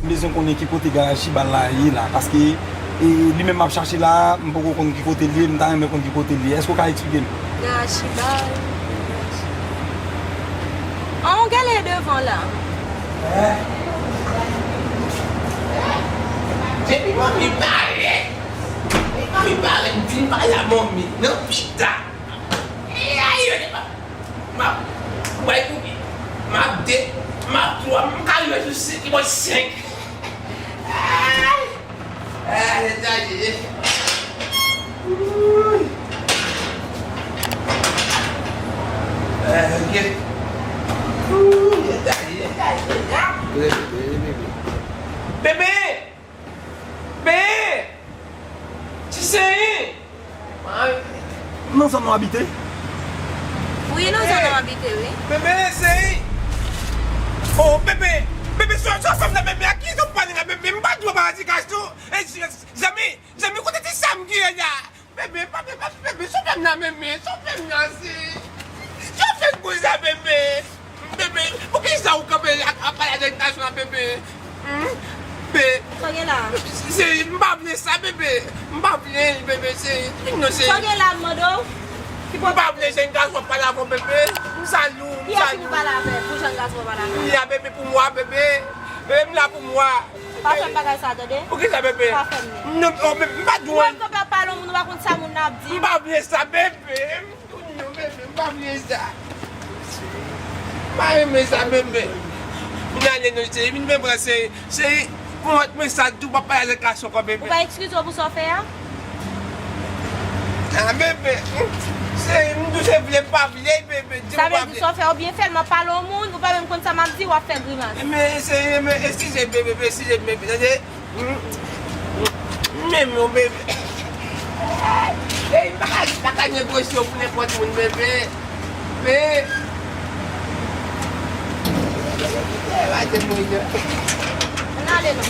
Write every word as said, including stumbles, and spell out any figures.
M bezwen konnen ki kote garaj Chibal la ye la, paske e, li menm m ap chache la, m poko konn ki kote l ye, m ta renmen konn ki kote l ye. Èske w ka eksplike m? Garaj Chibal. An, w genlè devan la. Depi manmi parèt, depi manmi parèt, m vin pale a manmi nan pita. E ayi, m ap, m ap, m ap de, m ap twa, m ka rive jis ki bò senk. Ay! Ay, leta ye. Ooh. Ay, ok. Ooh, leta ye, leta ye, leta. Bebe, bebe, bebe. Bebe! Ti Seri! Nan zòn nou abite? Wi, nan zòn nou abite, wi. Bebe, Seri! Oh, bebe! Bebe, sò, sò fè m nan, bebe, a ki zòn w pale la, bebe? M pa di w pa di gason. E, zanmi, zanmi, kote ti Sam ki ye la? Bebe, pa, bebe, bebe, sò fè m nan, bebe, sò fè m nan, Seri. Sò fè m konsa, bebe. Bebe, poukisa ou kanpe ak, ap pale a jèn gason an, bebe? Hmm? Be, Sa w gen la? Seri, m pa vle sa, bebe. M pa vle l, bebe, Seri. Fin non, Seri. Sa w gen la, m mande w? Ki pwoblèm? M pa vle jèn gason ap pale avè w, bebe. M salye w, m salye w. Kiyès ki pou pale avè w? Pou jèn gason pale avè w? M la, bebe, pou mwa, bebe. Bebe, m la pou mwa. Pa fè m bagay sa, tande? Poukisa, bebe? Pa fè m li. Non, oh, bebe, m pa di w. Ou ap kanpe ap pale yon moun, ou pa konn sa moun nan ap di. M pa vle sa, bebe. Non, bebe, m pa vle sa. M pa renmen sa, bebe. Vin ale non, cheri, vin pran, cheri. Cheri, pou mwen, men sa tou, pa pale avèk gason ankò, bebe. Ou pa eskize w pou sa w fè a? Ah, bebe. Cheri, m tou se vle, m pa vle, bebe. Di m pa vle. Sa vle di sa w fè, ou byen fè l, m ap pale yon moun, ou pa menm konn sa m ap di, w ap fè grimas. Men, cheri, men, eskize, bebe, eskize, bebe. Tande? Menm yo, bebe. Ey, m pa ka, m pa ka negosye w pou nenpòt moun, bebe. Bebe. Ey, pa te mwen. Ann ale non.